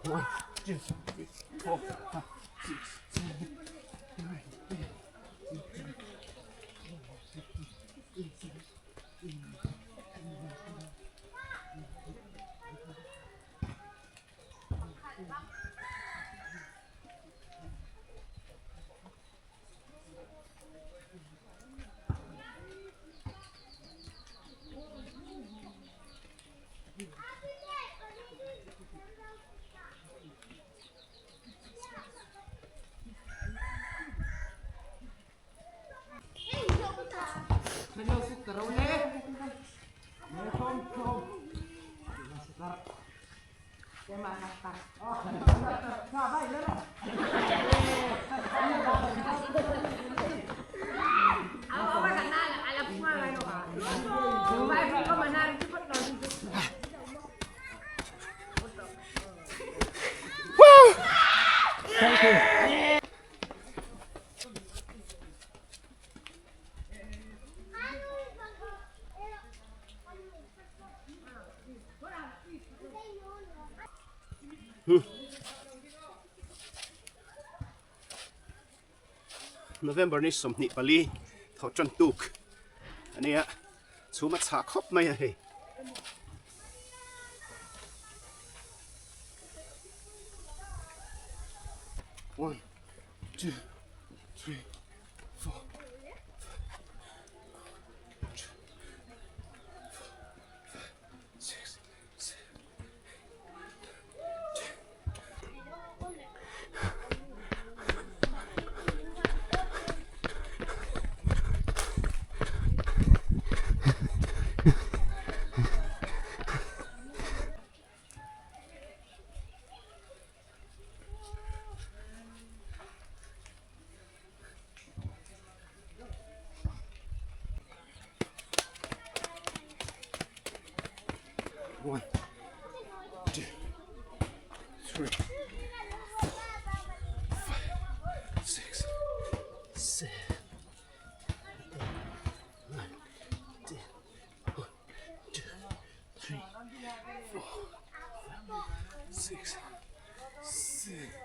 One, two, three, four, five, six, seven, eight, nine, ten, November ni 24 tho tan tuk ania chhuma chhah khawp mai a hei. One, two, three, four, five, six, seven, One, two, three, four, five, six, seven, eight, nine, ten. One, two, three, four, five, six, seven.